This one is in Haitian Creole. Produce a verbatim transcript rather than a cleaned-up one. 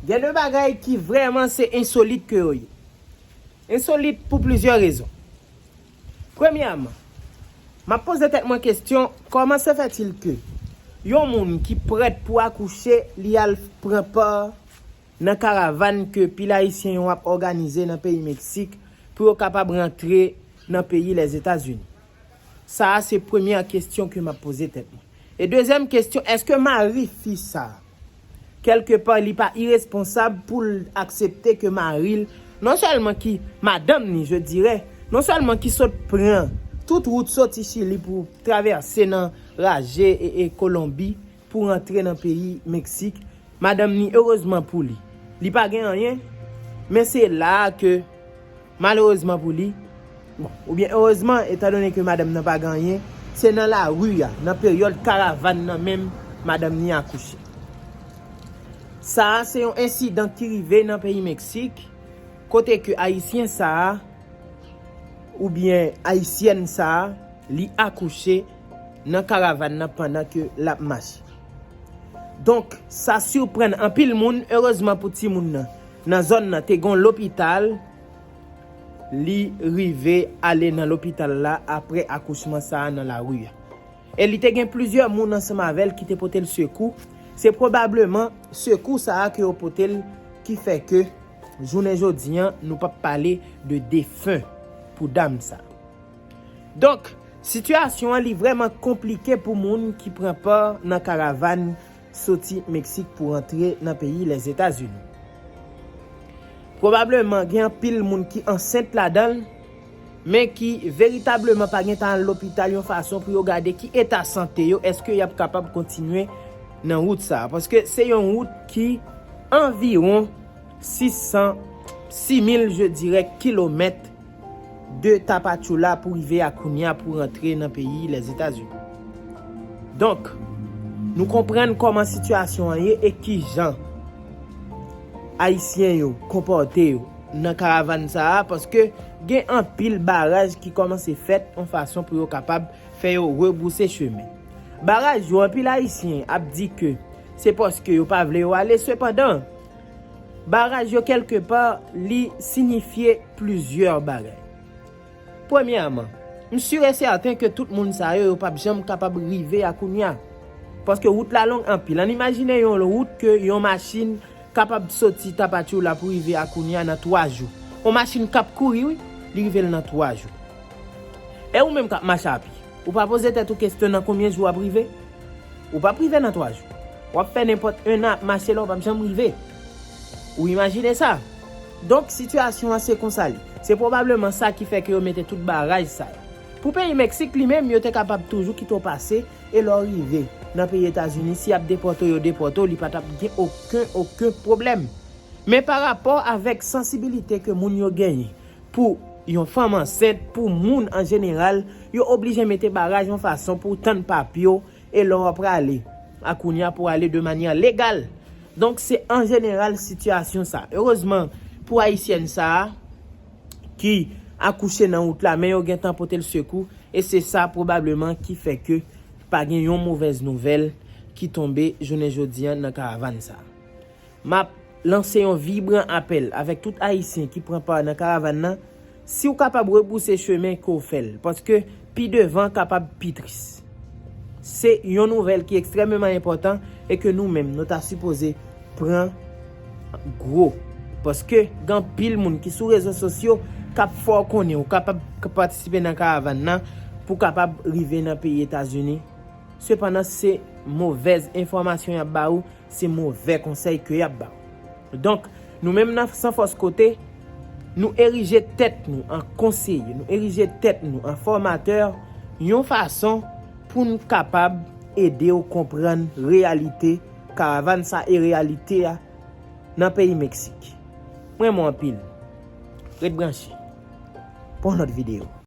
Gen de bagay ki vrèman se ensolit ke yo ye. Ensolit pou plizyè rezon. Premyèman, m ap poze tèt mwen kesyon, kòman se fètil ke yon moun ki prèt pou akouche, li al pran pa nan karavàn ke pil Ayisyen yo ap òganize nan peyi Meksik pou yo kapab rantre nan peyi Lèzetazini? Sa a se premyè kesyon ke m ap poze tèt mwen. E dezyèm kesyon, èske mari fi sa a, kèlkepa, li pa iresponsab pou l aksepte ke mari l, non sèlman ki madanm ni, je dirais, non sèlman ki sot pran tout wout soti Chili pou travèse nan raje e, e Kolonbi pou rantre nan peyi Meksik, madanm ni, erezman pou li, li pa gen anyen, men se la a ke, malerezman pou li, bon, oubyen erezman, etandone ke madanm nan pa gen anyen, se nan lari a, nan peryòd karavàn nan menm, madanm ni akouche. Sa a se yon ensidan ki rive nan peyi Meksik, kote ke Ayisyen sa a, oubyen Ayisyèn sa a, li akouche nan karavàn nan pandan ke l ap mache. Donk, sa siprann anpil moun, erezman pou timoun nan. Nan zòn nan, te gen yon lopital, li rive ale nan lopital la apre akouchman sa a nan lari a. E li te gen plizyè moun ansanm avè l ki te pote l sekou. Se pwobableman sekou sa a ke yo pote l ki fè ke jounen jodi an, nou p ap pale de defen pou dam sa. Donk, sitiyasyon an li vrèman konplike pou moun ki pran pa nan karavàn soti Meksik pou rantre nan peyi Lèzetazini. Pwobableman gen anpil moun ki ansent ladan l, men ki veritableman pa gen tan al lopital yon fason pou yo gade ki eta sante yo, èske y ap kapab kontinye nan wout sa a. Paske se yon wout ki anviwon sis san, sis mil, je dirais, kilomèt de Tapachula pou rive a Acuña pou rantre nan peyi Lèzetazini. Donk, nou konprann kòman sitiyasyon an ye e kijan Ayisyen yo konpòte yo nan karavàn sa a, paske gen anpil baraj ki kòmanse fèt yon fason pou yo kapab fè yo rebrouse chemen. Baraj yo, anpil Ayisyen ap di ke se paske yo pa vle yo ale, sepandan, baraj yo, kèlkepa, li sinifye plizyè bagay. Premyèman, m si e sèten ke tout moun sa yo, yo p ap janm kapab rive Acuña. Paske wout la long anpil. Ann imajine yon wout ke yon machin kapab soti Tapachula pou rive Acuña nan twa jou. Yon machin k ap kouri, wi, li rive l nan twa jou. E ou menm k ap mache a pye, ou pa poze tèt ou kesyon nan konbyen jou w ap rive? Ou p ap rive nan twa jou. W ap fè nenpòt en an ap mache la, ou p ap janm rive. Ou imajine sa? Donk, sitiyasyon an se konsa li. Se pwobableman sa ki fè ke yo mete tout baraj sa yo. Pou peyi Meksik li menm, yo te kapab toujou kite w pase, e lè w rive nan peyi Etazini, si y ap depòte w, yo depòte w, li pa t ap gen okenn, okenn pwoblèm. Men pa rapò avèk sansibilite ke moun yo genyen pou yon fanm ansent, pou moun an jeneral, yo oblije mete baraj yon fason pou w tann papye w, e lè w ap prale Acuña pou ale de manyè legal. Donk, se an jeneral sitiyasyon sa. Erezman, pou ayisyèn sa a, ki akouche nan wout la, men yo gentan pote l sekou, e se sa pwobableman ki fè ke pa gen yon movèz nouvèl ki tonbe jounen jodi a nan karavàn sa. M ap lanse yon vibran apèl avèk tout Ayisyen ki pran pa nan karavàn nan. Si w kapab rebrouse chemen, ke w fè l, paske pi devan kapab pi tris. Se yon nouvèl ki ekstrèmeman enpòtan e ke nou menm, nou ta sipoze pran gwo. Paske gen anpil moun ki sou rezo sosyo k ap fè w konnen ou kapab k-, patisipe nan karavàn nan pou w kapab rive nan peyi Etazini. Sepandan, se movèz enfòmasyon y ap ba ou, se movè konsèy ke y ap ba w. Donk, nou menm nan San Fòs Kote, nou erije tèt nou an konseye, nou erije tèt nou an fòmatè, yon fason pou n kapab ede w konprann reyalite karavàn sa e reyalite a nan peyi Meksik. M renmen w anpil. Ret branche pou yon lòt videyo.